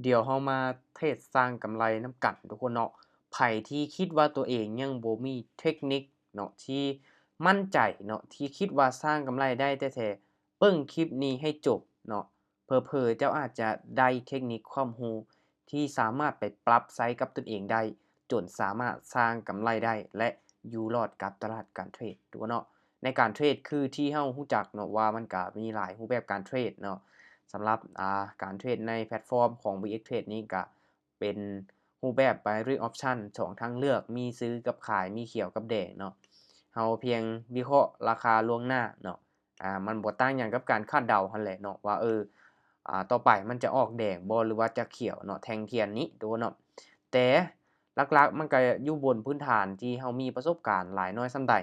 ດຽວເຮົາມາເທຣດສ້າງກຳໄລນຳກັນທຸກຄົນເນາະ. ໃຜທີ່ຄິດວ່າຕົວເອງຍັງບໍ່ມີເທັກນິກເນາະ ທີ່ໝັ້ນໃຈເນາະ ທີ່ຄິດວ່າສ້າງກຳໄລໄດ້ແທ້ໆ ເບິ່ງຄລິບນີ້ໃຫ້ຈົບເນາະ. ເຜີໆເຈົ້າອາດຈະໄດ້ເທັກນິກຄວາມຮູ້ທີ່ສາມາດໄປປັບໃຊ້ກັບຕົນເອງໄດ້ ຈົນສາມາດສ້າງກຳໄລໄດ້ ແລະ ຢູ່ລອດກັບຕະຫຼາດການເທຣດທຸກຄົນເນາະ. ໃນການເທຣດຄືທີ່ເຮົາຮູ້ຈັກເນາະ ວ່າມັນກະມີຫຼາຍຮູບແບບການເທຣດເນາະ. ສຳລັບ ອ່າ ການເທຣດໃນແພລດຟອມຂອງ ວີເອັກ Trade ນີ້ກະເປັນຮູບແບບ Binary Option ສອງທາງເລືອກ ມີຊື້ກັບຂາຍ ມີຂຽວກັບແດງເນາະ. ເຮົາພຽງວິເຄາະລາຄາລ່ວງໜ້າເນາະ ອ່າ ມັນບໍ່ຕ່າງຫຍັງກັບການຄາດເດົາຫັ້ນແຫຼະເນາະ ວ່າ ເອີ ອ່າ ຕໍ່ໄປມັນຈະອອກແດງບໍ່ ຫຼືວ່າຈະຂຽວເນາະ ແທ່ງທຽນນີ້ທຸກຄົນເນາະ. ແຕ່ຫຼັກໆມັນກະຢູ່ບົນພື້ນຖານທີ່ເຮົາມີປະສົບການຫຼາຍໜ້ອຍສ່ຳໃດ.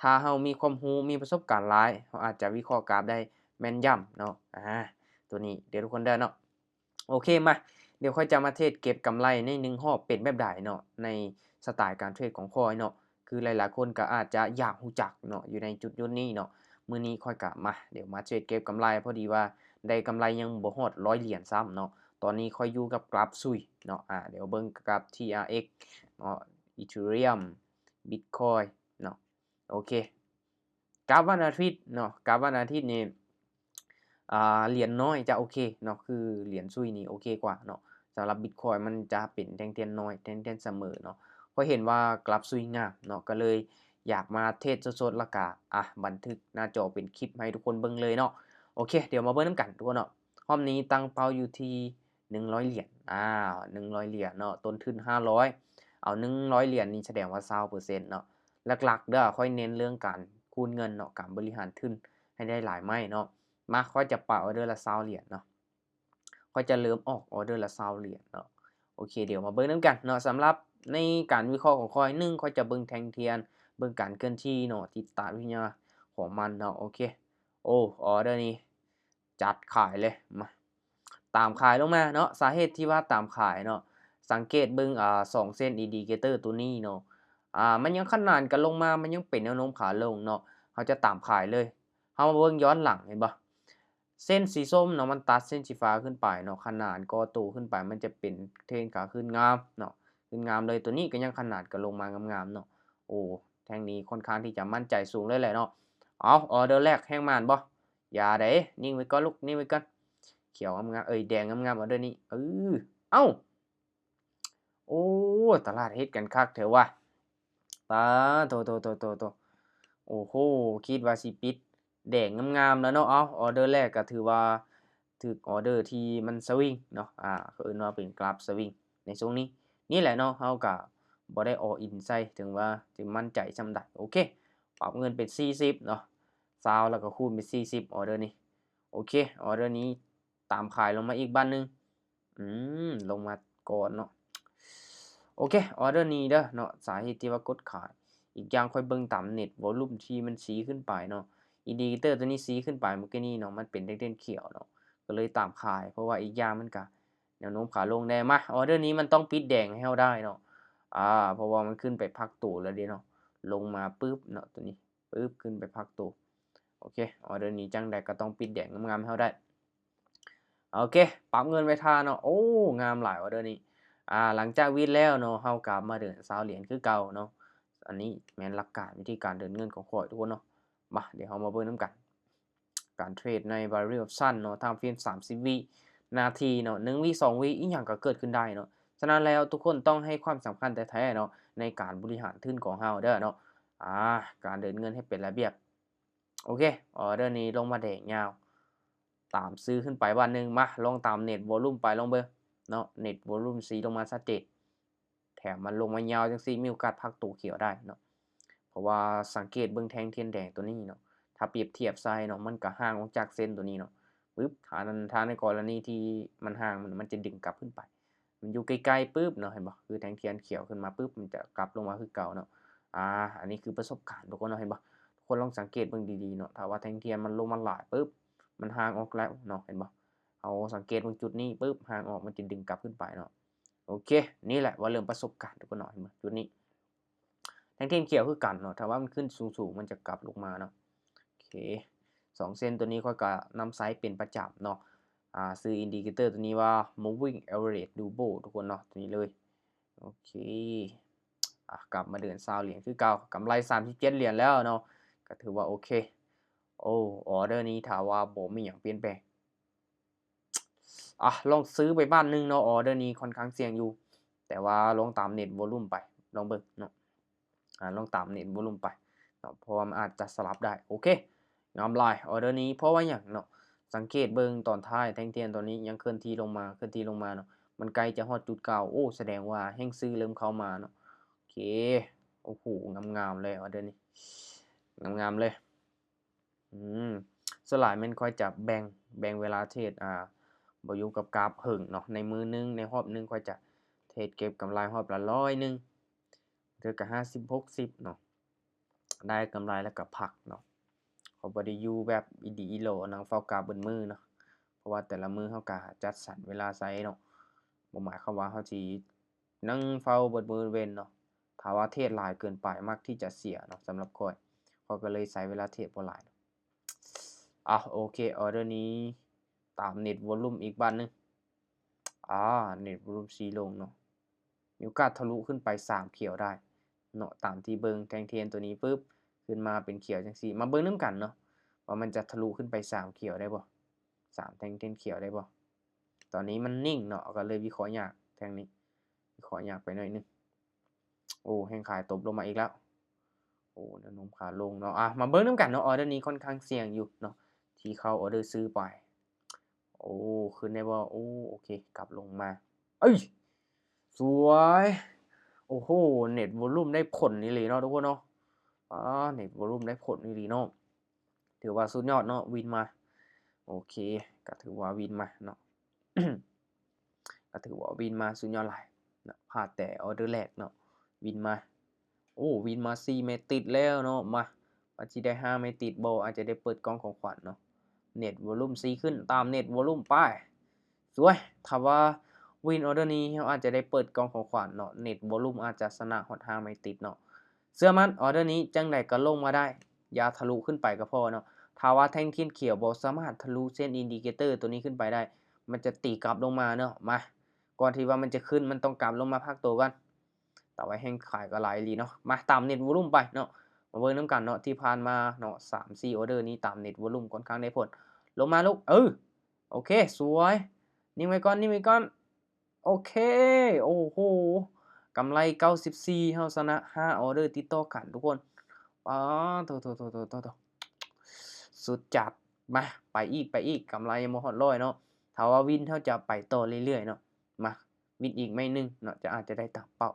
ຖ້າເຮົາມີຄວາມຮູ້ ມີປະສົບການຫຼາຍ ເຮົາອາດຈະວິເຄາະກາບໄດ້ແມ່ນຢຳເນາະ. ອ່າ ຕົວນີ້ເດີທຸກຄົນເດີເນາະ. ໂອເຄ ມາ ດຽວຂ້ອຍຈະມາເທຣດເກັບກຳໄລໃນໜຶ່ງຮອບເປັນແບບໃດເນາະ ໃນສະໄຕລ໌ການເທຣດຂອງຂ້ອຍເນາະ. ຄືຫຼາຍໆຄົນກໍອາດຈະຢາກຮູ້ຈັກເນາະ ຢູ່ໃນຈຸດໆນີ້ເນາະ. ມື້ນີ້ຂ້ອຍກໍມາ ດຽວມາເທຣດເກັບກຳໄລ ພໍດີວ່າໄດ້ກຳໄລຍັງບໍ່ຮອດຮ້ອຍຫຼຽນຊ້ຳເນາະ. ຕອນນີ້ຂ້ອຍຢູ່ກັບກຣາຟຊຸຍເນາະ. ອ່າ ດຽວເບິ່ງກຣາຟ ທີອາເອັກ ເນາະ ອີເທີຣຽມ ບິດຄອຍເນາະ. ໂອເຄ ກາບວັນອາທິດເນາະ ກາບວັນອາທິດນີ້ ອ່າ ຫຼຽນນ້ອຍຈະໂອເຄເນາະ ຄືຫຼຽນຊຸຍນີ້ໂອເຄກວ່າເນາະ. ສຳລັບບິດຄອຍມັນຈະເປັນແທ່ງທຽນນ້ອຍ ແທ່ງທຽນສະເໝີເນາະ. ຂ້ອຍເຫັນວ່າກຣາຟຊຸຍງາມເນາະ ກໍເລີຍຢາກມາເທຣດສົດໆ ແລ້ວກະ ອ່າ ບັນທຶກໜ້າຈໍເປັນຄລິບໃຫ້ທຸກຄົນເບິ່ງເລີຍເນາະ. ໂອເຄ ດຽວມາເບິ່ງນຳກັນທຸກຄົນເນາະ. ຮອບນີ້ຕັ້ງເປົ້າຢູ່ທີ່ ໜຶ່ງຮ້ອຍຫຼຽນ ອ່າ ໜຶ່ງຮ້ອຍຫຼຽນເນາະ ຕົ້ນທຶນຫ້າຮ້ອຍ ເອົາໜຶ່ງຮ້ອຍຫຼຽນນີ້ສະແດງວ່າຊາວເປີເຊັນເນາະ. ຫຼັກໆເດີ ຂ້ອຍເນັ້ນເລື່ອງການຄູນເງິນເນາະ ການບໍລິຫານທຶນໃຫ້ໄດ້ຫຼາຍໄມ້ເນາະ. ມາ ຂ້ອຍຈະປະອອເດີລະຊາວຫຼຽນເນາະ ຂ້ອຍຈະເລີ່ມອອກອອເດີລະຊາວຫຼຽນເນາະ. ໂອເຄ ດຽວມາເບິ່ງນຳກັນເນາະ. ສຳລັບໃນການວິເຄາະຂອງຂ້ອຍ ໜຶ່ງ ຂ້ອຍຈະເບິ່ງແທ່ງທຽນ ເບິ່ງການເຄື່ອນທີ່ເນາະ ທີ່ຕາດວິທະຍາຂອງມັນເນາະ. ໂອເຄ ໂອ້ ອອເດີນີ້ ຈັດຂາຍເລີຍ ມາ ຕາມຂາຍລົງມາເນາະ. ສາເຫດທີ່ວ່າຕາມຂາຍເນາະ ສັງເກດເບິ່ງ ອ່າ ສອງເສັ້ນອິນດິເຄເຕີຕົວນີ້ເນາະ ອ່າ ມັນຍັງຂະໜານກັນລົງມາ ມັນຍັງເປັນແນວໂນ້ມຂາລົງເນາະ. ເຮົາຈະຕາມຂາຍເລີຍ ເຮົາມາເບິ່ງຍ້ອນຫຼັງ ເຫັນບໍ່ ເສັ້ນສີສົ້ມເນາະ ມັນຕັດເສັ້ນສີຟ້າຂຶ້ນໄປເນາະ ຂະໜານກໍ່ໂຕຂຶ້ນໄປ ມັນຈະເປັນເທຣນຂາຂຶ້ນງາມເນາະ ຂຶ້ນງາມເລີຍ. ຕົວນີ້ກໍຍັງຂະໜານກັນລົງມາງາມໆເນາະ. ໂອ້ ແທ່ງນີ້ຄ່ອນຂ້າງທີ່ຈະໝັ້ນໃຈສູງເລີຍແຫຼະເນາະ. ເອົາ ອອເດີແລກແຮງໝານບໍ່? ຢ່າເດ້ ນິ່ງໄວ້ກ່ອນລູກ ນິ່ງໄວ້ກ່ອນ. ຂຽວງາມໆ ເອີຍ ແດງງາມໆ ອອເດີນີ້ ເອີ ເອົ້າ ໂອ້ ຕະຫຼາດເຮັດກັນຄັກແທ້ວ່າ ປາໂທໆໆໆ ໂອ້ໂຫ ຄິດວ່າຊິປິດແດງງາມໆແລ້ວເນາະ. ເອົາ ອອເດີແລກກໍຖືວ່າຖືກອອເດີທີ່ມັນສະວິງເນາະ ອ່າ ເຂົາເອີ້ນວ່າເປັນກຣາຟສະວິງໃນຊ່ວງນີ້. ນີ້ແຫຼະເນາະ ເຮົາກໍບໍ່ໄດ້ all in ໃສ່ ເຖິງວ່າຈະໝັ້ນໃຈສ່ຳໃດ. ໂອເຄ ປັບເງິນເປັນສີ່ສິບເນາະ ຊາວ ແລ້ວກໍຄູນເປັນສີ່ສິບ ອອເດີນີ້. ໂອເຄ ອອເດີນີ້ຕາມຂາຍລົງມາອີກບາດໜຶ່ງ ອືມ ລົງມາກ່ອນເນາະ. ໂອເຄ ອອເດີນີ້ເດີເນາະ ສາເຫດທີ່ວ່າກົດຂາຍ ອີກຢ່າງຂ້ອຍເບິ່ງຕາມເນັດວໍລຸ່ມທີ່ມັນຊີ້ຂຶ້ນໄປເນາະ ອິນດິເຄເຕີຕົວນີ້ຊີ້ຂຶ້ນໄປເມື່ອກີ້ນີ້ເນາະ ມັນເປັນແທ່ງທຽນຂຽວເນາະ ກໍເລີຍຕາມຂາຍ ເພາະວ່າອີກຢ່າງມັນກະແນວໂນ້ມຂາລົງແດ່. ມາ ອອເດີນີ້ມັນຕ້ອງປິດແດງໃຫ້ເຮົາໄດ້ເນາະ ອ່າ ເພາະວ່າມັນຂຶ້ນໄປພັກໂຕແລ້ວເດ້ເນາະ ລົງມາປຶບເນາະ ຕົວນີ້ ປຶບ ຂຶ້ນໄປພັກໂຕ. ໂອເຄ ອອເດີນີ້ຈັ່ງໃດກໍຕ້ອງປິດແດງງາມໆໃຫ້ເຮົາໄດ້. ໂອເຄ ປັບເງິນໄວ້ທ່າເນາະ. ໂອ້ ງາມຫຼາຍ ອອເດີນີ້. ອ່າ ຫຼັງຈາກວິດແລ້ວເນາະ ເຮົາກໍມາເດີນຊາວຫຼຽນຄືເກົ່າເນາະ. ອັນນີ້ແມ່ນຫຼັກການວິທີການເດີນເງິນຂອງຂ້ອຍທຸກຄົນເນາະ. ມາ ດຽວເຮົາມາເບິ່ງນຳກັນ ການເທຣດໃນ Binary Option ເນາະ Time Frame ສາມສິບວິນາທີເນາະ ໜຶ່ງວິ ສອງວິ ອີ່ຫຍັງກໍເກີດຂຶ້ນໄດ້ເນາະ. ສະນັ້ນແລ້ວ ທຸກຄົນຕ້ອງໃຫ້ຄວາມສຳຄັນແທ້ໆເນາະ ໃນການບໍລິຫານທຶນຂອງເຮົາເດີເນາະ. ອ່າ ການເດີນເງິນໃຫ້ເປັນລະບຽບ. ໂອເຄ ອອເດີນີ້ລົງມາແດງຍາວ ຕາມຊື້ຂຶ້ນໄປບາດໜຶ່ງ. ມາ ລອງຕາມເນັດວໍລຸ່ມໄປລອງເບິ່ງເນາະ ເນັດວໍລຸ່ມຊີ້ລົງມາຊັດເຈນ ແຖມມັນລົງມາຍາວຈັ່ງຊີ້ ມີໂອກາດພັກໂຕຂຽວໄດ້ເນາະ. ເພາະວ່າສັງເກດເບິ່ງແທ່ງທຽນແດງຕົວນີ້ເນາະ ຖ້າປຽບທຽບໃສ່ເນາະ ມັນກໍຫ່າງອອກຈາກເສັ້ນຕົວນີ້ເນາະ ປຶບ ຖ້ານັ້ນ ຖ້າໃນກໍລະນີທີ່ມັນຫ່າງ ມັນ ມັນຈະດຶງກັບຂຶ້ນໄປ ມັນຢູ່ໃກ້ໆປຶບເນາະ ເຫັນບໍ່ ຄືແທ່ງທຽນຂຽວຂຶ້ນມາປຶບ ມັນຈະກັບລົງມາຄືເກົ່າເນາະ. ອ່າ ອັນນີ້ຄືປະສົບການທຸກຄົນເນາະ ເຫັນບໍ່ ທຸກຄົນລອງສັງເກດເບິ່ງດີໆເນາະ ຖ້າວ່າແທ່ງທຽນມັນລົງມາຫຼາຍປຶບ ມັນຫ່າງອອກແລ້ວເນາະ ເຫັນບໍ່ ເຮົາສັງເກດເບິ່ງຈຸດນີ້ປຶບ ຫ່າງອອກ ມັນຈະດຶງກັບຂຶ້ນໄປເນາະ. ໂອເຄ ນີ້ແຫຼະວ່າເລື່ອງປະສົບການທຸກຄົນເນາະ ເຫັນບໍ່ ຈຸດນີ້ ແທ່ງທຽນຂຽວຄືກັນເນາະ ຖ້າວ່າມັນຂຶ້ນສູງໆ ມັນຈະກັບລົງມາເນາະ. ໂອເຄ ສອງເສັ້ນຕົວນີ້ຂ້ອຍກໍນຳໃຊ້ເປັນປະຈຳເນາະ. ອ່າ ຊື່ອິນດິເຄເຕີຕົວນີ້ວ່າ moving average double ທຸກຄົນເນາະ ຕົວນີ້ເລີຍ. ໂອເຄ ອ່າ ກັບມາເດີນຊາວຫຼຽນຄືເກົ່າ ກຳໄລສາມສິບເຈັດຫຼຽນແລ້ວເນາະ ກໍຖືວ່າໂອເຄ. ໂອ້ ອໍເດີນີ້ຖ້າວ່າບໍ່ມີຫຍັງປ່ຽນແປງ ອ່ະ ລອງຊື້ໄປບາດໜຶ່ງເນາະ ອໍເດີນີ້ຄ່ອນຂ້າງສ່ຽງຢູ່ ແຕ່ວ່າລອງຕາມເນັດວອລຸ່ມໄປ ລອງເບິ່ງເນາະ ອ່າ ລອງຕາມເນັດວອລຸ່ມໄປເນາະ ເພາະວ່າມັນອາດຈະສະຫຼັບໄດ້. ໂອເຄ ງາມຫຼາຍອໍເດີນີ້ ເພາະວ່າຫຍັງເນາະ ສັງເກດເບິ່ງຕອນທ້າຍແທ່ງທຽນຕົວນີ້ຍັງເຄື່ອນທີ່ລົງມາ ເຄື່ອນທີ່ລົງມາເນາະ ມັນໃກ້ຈະຮອດຈຸດເກົ່າ ໂອ້ ສະແດງວ່າແຮງຊື້ເລີ່ມເຂົ້າມາເນາະ. ໂອເຄ ໂອ້ໂຫ ງາມໆເລີຍອໍເດີນີ້ ງາມໆເລີຍ. ອືມ ສ່ວນຫຼາຍແມ່ນຂ້ອຍຈະແບ່ງ ແບ່ງເວລາເທຣດ ອ່າ ບໍ່ຢູ່ກັບກາຟເຫິງເນາະ ໃນມື້ໜຶ່ງ ໃນຮອບໜຶ່ງຂ້ອຍຈະເທຣດເກັບກຳໄລຮອບລະຮ້ອຍໜຶ່ງ ເທື່ອກະຫ້າສິບ ຫົກສິບເນາະ ໄດ້ກຳໄລແລ້ວກະພັກເນາະ. ຂ້ອຍບໍ່ໄດ້ຢູ່ແບບອີ່ດີອີ່ຫຼໍ່ນັ່ງເຝົ້າກາຟເບິດມື້ເນາະ ເພາະວ່າແຕ່ລະມື້ເຮົາກະຈັດສັນເວລາໃຊ້ເນາະ ບໍ່ໝາຍຄວາມວ່າເຮົາຊິ ນັ່ງເຝົ້າເບິດມື້ເວັນເນາະ ຖ້າວ່າເທຣດຫຼາຍເກີນໄປມັກທີ່ຈະເສຍເນາະ ສຳລັບຂ້ອຍ ຂ້ອຍກໍເລີຍໃຊ້ເວລາເທຣດບໍ່ຫຼາຍ. ອ່າ ໂອເຄ ອໍເດີນີ້ຕາມເນັດວອລຸ່ມອີກບາດໜຶ່ງ ອ່າ ເນັດວອລຸ່ມຊີ້ລົງເນາະ ມີໂອກາດທະລຸຂຶ້ນໄປສາມຂຽວໄດ້ເນາະ ຕາມທີ່ເບິ່ງແທ່ງທຽນຕົວນີ້ປຶບ ຂຶ້ນມາເປັນຂຽວຈັ່ງຊີ້ ມາເບິ່ງນຳກັນເນາະ ວ່າມັນຈະທະລຸຂຶ້ນໄປສາມຂຽວໄດ້ບໍ່ ສາມແທ່ງທຽນຂຽວໄດ້ບໍ່. ຕອນນີ້ມັນນິ່ງເນາະ ກໍເລີຍວິເຄາະຍາກ ແທ່ງນີ້ວິເຄາະຍາກໄປໜ້ອຍໜຶ່ງ. ໂອ້ ແຮງຂາຍຕົບລົງມາອີກແລ້ວ ໂອ້ ແນວໂນ້ມຂາລົງເນາະ. ອ່ະ ມາເບິ່ງນຳກັນເນາະ ອໍເດີນີ້ຄ່ອນຂ້າງສ່ຽງຢູ່ເນາະ ທີ່ເຂົ້າອໍເດີຊື້ໄປ. ໂອ້ ຂຶ້ນໄດ້ບໍ່? ໂອ້ ໂອເຄ ກັບລົງມາ ເອີຍ ສວຍ ໂອ້ໂຫ ເນັດວອລຸ່ມໄດ້ຜົນອີ່ຫຼີເນາະ ທຸກຄົນເນາະ. ອ່າ ເນັດວອລຸ່ມໄດ້ຜົນອີ່ຫຼີເນາະ ຖືວ່າສຸດຍອດເນາະ ວິນມາ ໂອເຄ ກໍຖືວ່າວິນມາເນາະ ກໍຖືວ່າວິນມາສຸດຍອດຫຼາຍເນາະ ພາດແຕ່ອໍເດີແລກເນາະ ວິນມາ ໂອ້ ວິນມາສີ່ເມັດຕິດແລ້ວເນາະ. ມາ ວ່າຊິໄດ້ຫ້າເມັດຕິດບໍ່ ອາດຈະໄດ້ເປີດກ່ອງຂອງຂວັນເນາະ. ເນັດວອລຸ່ມຊີ້ຂຶ້ນ ຕາມເນັດວອລຸ່ມໄປ ສວຍ ຖ້າວ່າວິນອໍເດີນີ້ ເຮົາອາດຈະໄດ້ເປີດກ່ອງຂອງຂວັນເນາະ ເນັດວອລຸ່ມອາດຈະຊະນະຮອດຫ້າເມັດຕິດເນາະ. ເຊື່ອໝັ້ນ ອໍເດີນີ້ຈັ່ງໃດກໍລົງມາໄດ້ ຢ່າທະລຸຂຶ້ນໄປກໍພໍເນາະ. ຖ້າວ່າແທ່ງທຽນຂຽວບໍ່ສາມາດທະລຸເສັ້ນອິນດິເຄເຕີຕົວນີ້ຂຶ້ນໄປໄດ້ ມັນຈະຕີກັບລົງມາເນາະ. ມາ ກ່ອນທີ່ວ່າມັນຈະຂຶ້ນ ມັນຕ້ອງກັບລົງມາພັກໂຕກ່ອນ. ແຕ່ວ່າແຮງຂາຍກໍຫຼາຍອີ່ຫຼີເນາະ. ມາ ຕາມເນັດວອລຸ່ມໄປເນາະ ມາເບິ່ງນຳກັນເນາະ ທີ່ຜ່ານມາເນາະ ສາມສີ່ອໍເດີນີ້ຕາມເນັດວອລຸ່ມຄ່ອນຂ້າງໄດ້ຜົນ. ລົງມາລູກ ເອີ ໂອເຄ ສວຍ ນິ່ງໄວ້ກ່ອນ ນິ່ງໄວ້ກ່ອນ ໂອເຄ ໂອ້ໂຫ ກຳໄລເກົ້າສິບສີ່ ເຮົາຊະນະຫ້າອໍເດີຕິດຕໍ່ກັນທຸກຄົນ. ປາໂທ ໂທ ໂທ ສຸດຈັດ. ມາ ໄປອີກ ໄປອີກ ກຳໄລຍັງບໍ່ຮອດຮ້ອຍເນາະ. ຖ້າວ່າວິນ ເຮົາຈະໄປຕໍ່ເລື້ອຍໆເນາະ. ມາ ວິນອີກໄມ້ໜຶ່ງເນາະ ຈະອາດຈະໄດ້ຕາມເປົ້າ.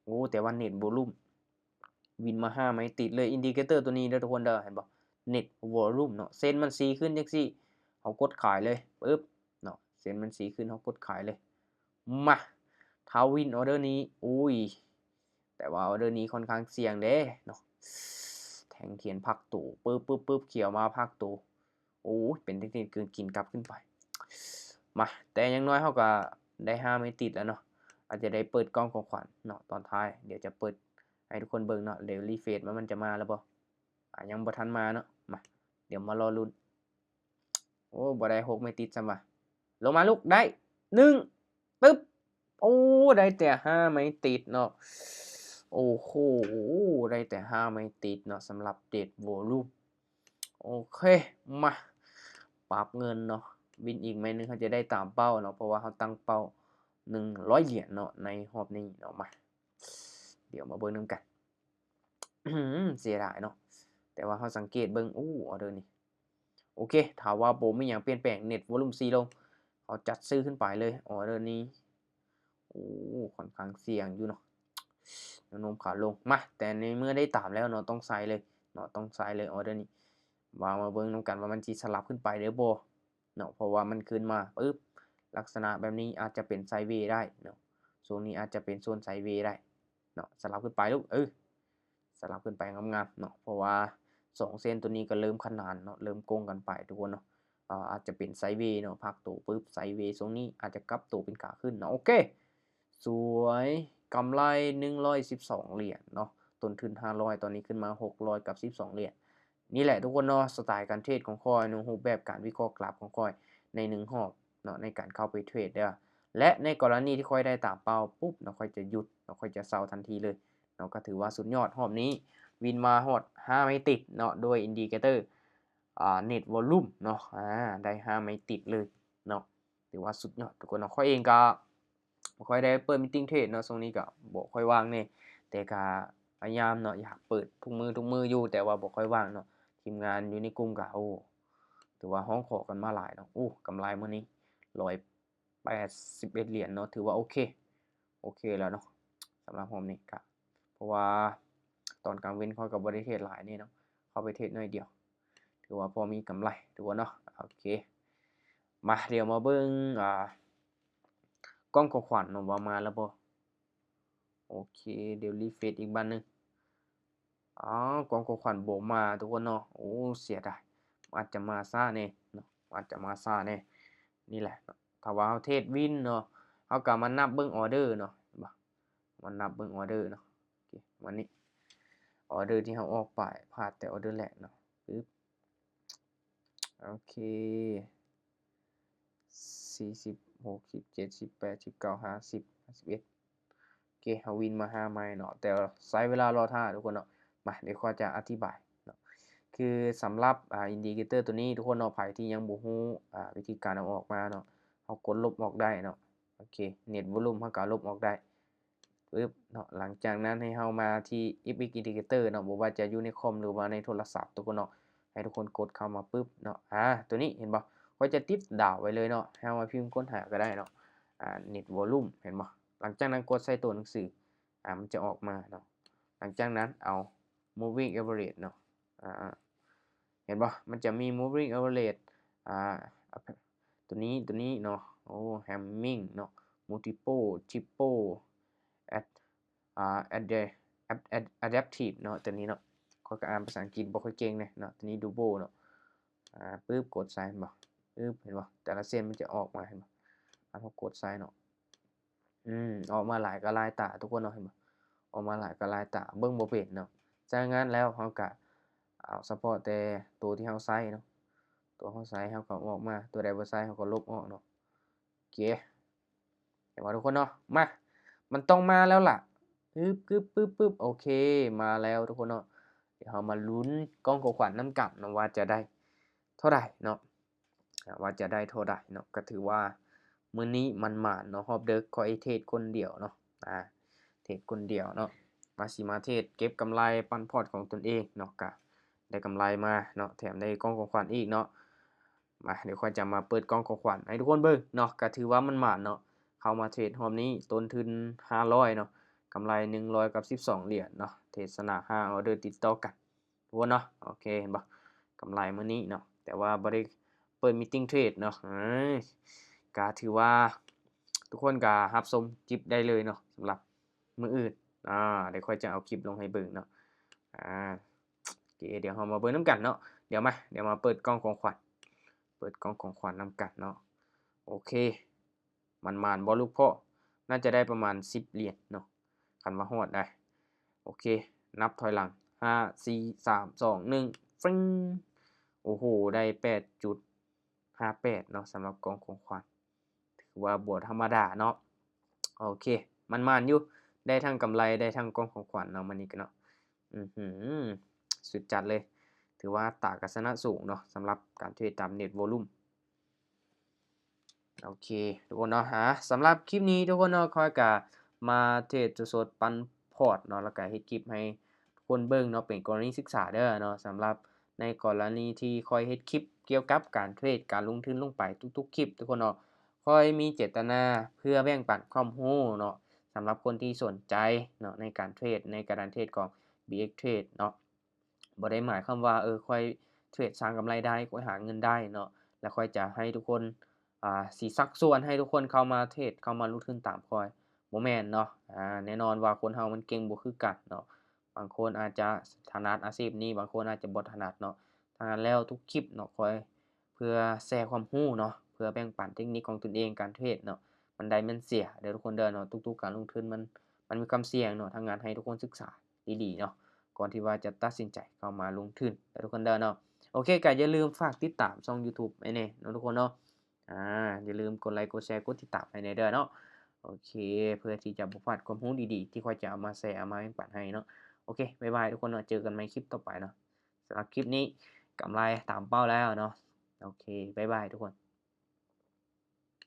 ໂອ້ ແຕ່ວ່າເນັດວອລຸ່ມ ວິນມາຫ້າໄມ້ຕິດເລີຍ ອິນດິເຄເຕີຕົວນີ້ເດີທຸກຄົນເດີ ເຫັນບໍ່ ເນັດວອລຸ່ມເນາະ ເສັ້ນມັນຊີ້ຂຶ້ນຈັ່ງຊີ້ ເຮົາກົດຂາຍເລີຍ ປຶບເນາະ ເສັ້ນມັນຊີ້ຂຶ້ນ ເຮົາກົດຂາຍເລີຍ. ມາ ຖ້າວິນອໍເດີນີ້ ໂອ້ຍ ແຕ່ວ່າອໍເດີນີ້ຄ່ອນຂ້າງສ່ຽງເດ້ເນາະ ແທ່ງທຽນພັກໂຕ ປຶບ ປຶບ ປຶບ ຂຽວມາພັກໂຕ. ໂອ້ຍ ເປັນເທັກນິກກຶ່ງກິນກັບຂຶ້ນໄປ. ມາ ແຕ່ຢ່າງໜ້ອຍເຮົາກໍໄດ້ຫ້າໄມ້ຕິດແລ້ວເນາະ ອາດຈະໄດ້ເປີດກ່ອງຂອງຂວັນເນາະ ຕອນທ້າຍ ດຽວຈະເປີດໃຫ້ທຸກຄົນເບິ່ງເນາະ ດຽວຣີເຟຣຊວ່າມັນຈະມາແລ້ວບໍ່. ອາ ຍັງບໍ່ທັນມາເນາະ. ມາ ດຽວມາລໍລຸ້ນ. ໂອ້ ບໍ່ໄດ້ຫົກໄມ້ຕິດຊ້ຳວ່າ. ລົງມາລູກ ໄດ້ ໜຶ່ງ ຕຶບ ໂອ້ ໄດ້ແຕ່ຫ້າໄມ້ຕິດເນາະ. ໂອ້ໂຫ ໄດ້ແຕ່ຫ້າໄມ້ຕິດເນາະ ສຳລັບເນັດວອລຸ່ມ. ໂອເຄ ມາ ປັບເງິນເນາະ ວິນອີກໄມ້ໜຶ່ງ ເຮົາຈະໄດ້ຕາມເປົ້າເນາະ ເພາະວ່າເຮົາຕັ້ງເປົ້າໜຶ່ງຮ້ອຍຫຼຽນເນາະ ໃນຮອບນີ້ເນາະ. ມາ ດຽວມາເບິ່ງນຳກັນ. ເສຍດາຍເນາະ ແຕ່ວ່າເຮົາສັງເກດເບິ່ງ ໂອ້ ອໍເດີນີ້ ໂອເຄ ຖ້າວ່າບໍ່ມີຫຍັງປ່ຽນແປງ ເນັດວອລຸ່ມສີ່ລົງ ເຮົາຈັດຊື້ຂຶ້ນໄປເລີຍ ອໍເດີນີ້. ໂອ້ ຄ່ອນຂ້າງສ່ຽງຢູ່ເນາະ ແນວໂນ້ມຂາລົງ. ມາ ແຕ່ໃນເມື່ອໄດ້ຕາມແລ້ວເນາະ ຕ້ອງໃສ່ເລີຍເນາະ ຕ້ອງໃສ່ເລີຍ ອໍເດີນີ້. ວ່າມາເບິ່ງນຳກັນວ່າມັນຊິສະຫຼັບຂຶ້ນໄປໄດ້ບໍ່ເນາະ ເພາະວ່າມັນຂຶ້ນມາປຶບ ລັກສະນະແບບນີ້ອາດຈະເປັນໄຊເວໄດ້ເນາະ ຊ່ວງນີ້ອາດຈະເປັນໂຊນໄຊເວໄດ້. ເນາະ ສະຫຼັບຂຶ້ນໄປລູກ ເອີ ສະຫຼັບຂຶ້ນໄປງາມໆເນາະ ເພາະວ່າສອງເສັ້ນຕົວນີ້ກໍເລີ່ມຂະໜານເນາະ ເລີ່ມໂກງກັນໄປທຸກຄົນເນາະ. ອາ ອາດຈະເປັນໄຊເວເນາະ ພັກໂຕປຶບ ໄຊເວ ຊ່ວງນີ້ອາດຈະກັບໂຕເປັນຂາຂຶ້ນເນາະ. ໂອເຄ ສວຍ ກຳໄລໜຶ່ງຮ້ອຍສິບສອງຫຼຽນເນາະ ຕົ້ນທຶນຫ້າຮ້ອຍ ຕອນນີ້ຂຶ້ນມາຫົກຮ້ອຍກັບສິບສອງຫຼຽນ. ນີ້ແຫຼະທຸກຄົນເນາະ ສະໄຕການເທຣດຂອງຂ້ອຍເນາະ ຮູບແບບການວິເຄາະກຣາຟຂອງຂ້ອຍ ໃນໜຶ່ງຮອບເນາະ ໃນການເຂົ້າໄປເທຣດເດີ້ ແລະ ໃນກໍລະນີທີ່ຂ້ອຍໄດ້ຕາມເປົ້າປຸບເນາະ ຂ້ອຍຈະຢຸດເນາະ ຂ້ອຍຈະເຊົາທັນທີເລີຍເນາະ ກໍຖືວ່າສຸດຍອດ ຮອບນີ້ວິນມາຮອດຫ້າໄມ້ຕິດເນາະ ໂດຍ indicator ອ່າ net volume ເນາະ ອາ ໄດ້ຫ້າໄມ້ຕິດເລີຍເນາະ ຖືວ່າສຸດຍອດທຸກຄົນເນາະ ຂ້ອຍເອງກໍ ບໍ່ຄ່ອຍໄດ້ເປີດ meeting trade ເນາະ ຊ່ວງນີ້ກໍບໍ່ຄ່ອຍວ່າງແດ່ ແຕ່ກໍພະຍາຍາມເນາະ ຢາກເປີດທຸກມື້ທຸກມື້ຢູ່ ແຕ່ວ່າບໍ່ຄ່ອຍວ່າງເນາະ ທີມງານຢູ່ໃນກຸ່ມກໍ ໂອ້ ຖືວ່າຮ້ອງຂໍກັນມາຫຼາຍເນາະ ໂອ້ ກຳໄລມື້ນີ້ຮ້ອຍແປດສິບເອັດຫຼຽນເນາະ ຖືວ່າໂອເຄ ໂອເຄແລ້ວເນາະ ສຳລັບຮອບນີ້ກໍ ເພາະວ່າຕອນກາງເວັນຂ້ອຍກໍບໍ່ໄດ້ເທຣດຫຼາຍແດ່ເນາະ ເຂົ້າໄປເທຣດໜ້ອຍດຽວ ຖືວ່າພໍມີກຳໄລທຸກຄົນເນາະ ໂອເຄ ມາ ດຽວມາເບິ່ງ ອ່າ ກ່ອງຂອງຂວັນເນາະ ວ່າມາແລ້ວບໍ່ ໂອເຄ ດຽວ refresh ອີກບາດໜຶ່ງ ອ້າວ ກ່ອງຂອງຂວັນບໍ່ມາທຸກຄົນເນາະ ໂອ້ ເສຍດາຍ ອາດຈະມາຊ້າແດ່ເນາະ ອາດຈະມາຊ້າແດ່ ນີ້ແຫຼະ ຖ້າວ່າເຮົາເທຣດວິນເນາະ ເຮົາກໍມານັບເບິ່ງອໍເດີເນາະ ເຫັນບໍ່ ມານັບເບິ່ງອໍເດີເນາະ ໂອເຄ ມານີ້ ອໍເດີທີ່ເຮົາອອກໄປ ພາດແຕ່ອໍເດີແລກເນາະ ປຶບ ໂອເຄ ສີ່ສິບ ຫົກສິບ ເຈັດສິບ ແປດສິບ ເກົ້າ ຫ້າສິບ ຫ້າສິບເອັດ ໂອເຄ ເຮົາວິນມາຫ້າໄມ້ເນາະ ແຕ່ໃຊ້ເວລາລໍຖ້າທຸກຄົນເນາະ ມາ ດຽວຂ້ອຍຈະອະທິບາຍເນາະ ຄືສຳລັບ ອ່າ indicator ຕົວນີ້ທຸກຄົນເນາະ ໃຜທີ່ຍັງບໍ່ຮູ້ ອ່າ ວິທີການເອົາອອກມາເນາະ ເຮົາກົດລົບອອກໄດ້ເນາະ ໂອເຄ net volume ເຮົາກໍລົບອອກໄດ້ ປຶບເນາະ ຫຼັງຈາກນັ້ນໃຫ້ເຮົາມາທີ່ FX indicator ເນາະ ບໍ່ວ່າຈະຢູ່ໃນຄອມ ຫຼືວ່າໃນໂທລະສັບທຸກຄົນເນາະ ໃຫ້ທຸກຄົນກົດເຂົ້າມາປຶບເນາະ ອາ ຕົວນີ້ເຫັນບໍ່ ຂ້ອຍຈະຕິດດາວໄວ້ເລີຍເນາະ ໃຫ້ເຮົາມາພິມຄົ້ນຫາກໍໄດ້ເນາະ ອາ net volume ເຫັນບໍ່ ຫຼັງຈາກນັ້ນກົດໃສ່ຕົວໜັງສື ອາ ມັນຈະອອກມາເນາະ ຫຼັງຈາກນັ້ນເອົາ moving average ເນາະ ອາ ເຫັນບໍ່ ມັນຈະມີ moving average ອາ ຕົວນີ້ ຕົວນີ້ເນາະ ໂອ້ hamming ເນາະ multiple triple ad ອາ ad ad adaptive ເນາະ ຕົວນີ້ເນາະ ຂ້ອຍກໍອ່ານພາສາອັງກິດບໍ່ຄ່ອຍເກັ່ງເດ້ເນາະ ຕົວນີ້ double ເນາະ ອາ ປຶບ ກົດໃສ່ ເຫັນບໍ່ ປຶບ ເຫັນບໍ່ ແຕ່ລະເສັ້ນມັນຈະອອກມາ ເຫັນບໍ່ ເຮົາກົດໃສ່ເນາະ ອືມ ອອກມາຫຼາຍກໍຫຼາຍຕາທຸກຄົນເນາະ ເຫັນບໍ່ ອອກມາຫຼາຍກໍຫຼາຍຕາ ເບິ່ງບໍ່ເປັນເນາະ ສະນັ້ນແລ້ວເຮົາກໍເອົາສະເພາະແຕ່ໂຕທີ່ເຮົາໃຊ້ເນາະ ໂຕເຮົາໃຊ້ເຮົາກໍເອົາອອກມາ ໂຕໃດບໍ່ໃຊ້ເຮົາກໍລົບອອກເນາະ ໂອເຄ ເຫັນບໍ່ທຸກຄົນເນາະ ມາ ມັນຕ້ອງມາແລ້ວລະ ປຶບ ປຶບ ປຶບ ປຶບ ໂອເຄ ມາແລ້ວທຸກຄົນເນາະ ດຽວເຮົາມາລຸ້ນກ່ອງຂອງຂວັນນຳກັນເນາະ ວ່າຈະໄດ້ເທົ່າໃດເນາະ ອາ ວ່າຈະໄດ້ເທົ່າໃດເນາະ ກໍຖືວ່າມື້ນີ້ໝານໆເນາະ ຮອບເດິກຂ້ອຍເທຣດຄົນດຽວເນາະ ອາ ເທຣດຄົນດຽວເນາະ ວ່າຊິມາເທຣດເກັບກຳໄລປັນພອດຂອງຕົນເອງເນາະ ກະໄດ້ກຳໄລມາເນາະ ແຖມໄດ້ກ່ອງຂອງຂວັນອີກເນາະ ມາ ດຽວຂ້ອຍຈະມາເປີດກ່ອງຂອງຂວັນໃຫ້ທຸກຄົນເບິ່ງເນາະ ກະຖືວ່າໝານໆເນາະ ເຂົ້າມາເທຣດຮອບນີ້ ຕົ້ນທຶນຫ້າຮ້ອຍເນາະ ກຳໄລໜຶ່ງຮ້ອຍກັບສິບສອງຫຼຽນເນາະ ເທຣດຊະນະຫ້າອໍເດີຕິດຕໍ່ກັນ ທຸກຄົນເນາະ ໂອເຄ ເຫັນບໍ່ ກຳໄລມື້ນີ້ເນາະ ແຕ່ວ່າບໍ່ໄດ້ເປີດ meeting trade ເນາະ ເອີ ກະຖືວ່າທຸກຄົນກະຮັບຊົມຄລິບໄດ້ເລີຍເນາະ ສຳລັບມື້ອື່ນ ອາ ດຽວຂ້ອຍຈະເອົາຄລິບລົງໃຫ້ເບິ່ງເນາະ ອາ ໂອເຄ ດຽວເຮົາມາເບິ່ງນຳກັນເນາະ ດຽວມາ ດຽວມາເປີດກ່ອງຂອງຂວັນ ເປີດກ່ອງຂອງຂວັນນຳກັນເນາະ ໂອເຄ ໝານໆບໍ່ລູກພໍ່ ໜ້າຈະໄດ້ປະມານສິບຫຼຽນເນາະ ຄັນວ່າຮອດໄດ໋ ໂອເຄ ນັບຖອຍຫຼັງ ຫ້າ ສີ່ ສາມ ສອງ ໜຶ່ງ ຟຶ້ງ ໂອ້ໂຫ ໄດ້ແປດຈຸດຫ້າແປດເນາະ ສຳລັບກ່ອງຂອງຂວັນ ຖືວ່າບໍ່ທຳມະດາເນາະ ໂອເຄ ໝານໆຢູ່ ໄດ້ທັງກຳໄລ ໄດ້ທັງກ່ອງຂອງຂວັນເນາະ ມື້ນີ້ກໍເນາະ ອືຫື ສຸດຈັດເລີຍ ຖືວ່າອັດຕາການຊະນະສູງເນາະ ສຳລັບການເທຣດຕາມ net volume ໂອເຄ ທຸກຄົນເນາະ ອາ ສຳລັບຄລິບນີ້ທຸກຄົນເນາະ ຂ້ອຍກະມາເທຣດສົດໆ ປັນພອດເນາະ ແລ້ວກະເຮັດຄລິບໃຫ້ທຸກຄົນເບິ່ງເນາະ ເປັນກໍລະນີສຶກສາເດີ້ເນາະ ສຳລັບໃນກໍລະນີທີ່ຂ້ອຍເຮັດຄລິບກ່ຽວກັບການເທຣດ ການລົງທຶນລົງໄປທຸກໆຄລິບທຸກຄົນເນາະ ຂ້ອຍມີເຈດຕະນາເພື່ອແບ່ງປັນຄວາມຮູ້ເນາະ ສຳລັບຄົນທີ່ສົນໃຈເນາະ ໃນການເທຣດ ໃນກະດານເທຣດຂອງ BX Trade ເນາະ ບໍ່ໄດ້ໝາຍຄວາມວ່າ ເອີ ຂ້ອຍເທຣດສ້າງກຳໄລໄດ້ ຂ້ອຍຫາເງິນໄດ້ເນາະ ແລ້ວຂ້ອຍຈະໃຫ້ທຸກຄົນ ອ່າ ຊິຊັກຊວນໃຫ້ທຸກຄົນເຂົ້າມາເທຣດ ເຂົ້າມາລົງທຶນຕາມຂ້ອຍ ບໍ່ແມ່ນເນາະ ອາ ແນ່ນອນວ່າຄົນເຮົາມັນເກັ່ງບໍ່ຄືກັນເນາະ ບາງຄົນອາດຈະຖະໜັດອາຊີບນີ້ ບາງຄົນອາດຈະບໍ່ຖະໜັດເນາະ ທັງນັ້ນແລ້ວທຸກຄລິບເນາະ ຂ້ອຍເພື່ອແຊຄວາມຮູ້ເນາະ ເພື່ອແບ່ງປັນເຕັກນິກຂອງຕົນເອງ ການເທຣດເນາະ ມັນໄດ້ມັນເສຍເດີ້ທຸກຄົນເດີ້ເນາະ ທຸກໆການລົງທຶນມັນ ມັນມີຄວາມສ່ຽງເນາະ ທັງນັ້ນໃຫ້ທຸກຄົນສຶກສາ ດີໆເນາະ ກ່ອນທີ່ວ່າຈະຕັດສິນໃຈເຂົ້າມາລົງທຶນເດີ້ທຸກຄົນເດີ້ເນາະ ໂອເຄ ກໍຢ່າລືມຝາກຕິດຕາມຊ່ອງ YouTube ໃຫ້ແດ່ເນາະທຸກຄົນເນາະ ອາ ຢ່າລືມກົດໄລ ກົດແຊ ກົດຕິດຕາມໃຫ້ແດ່ເດີເນາະ. ໂອເຄ ເພື່ອທີ່ຈະບໍ່ພາດຄວາມຮູ້ດີໆ ທີ່ຂ້ອຍຈະເອົາມາແຊ ເອົາມາແບ່ງປັນໃຫ້ເນາະ. ໂອເຄ ບາຍບາຍທຸກຄົນເນາະ, ເຈີກັນໃໝ່ຄລິບຕໍ່ໄປເນາະ. ສຳລັບຄລິບນີ້ ກຳໄລຕາມເປົ້າແລ້ວເນາະ. ໂອເຄ ບາຍບາຍທຸກຄົນ.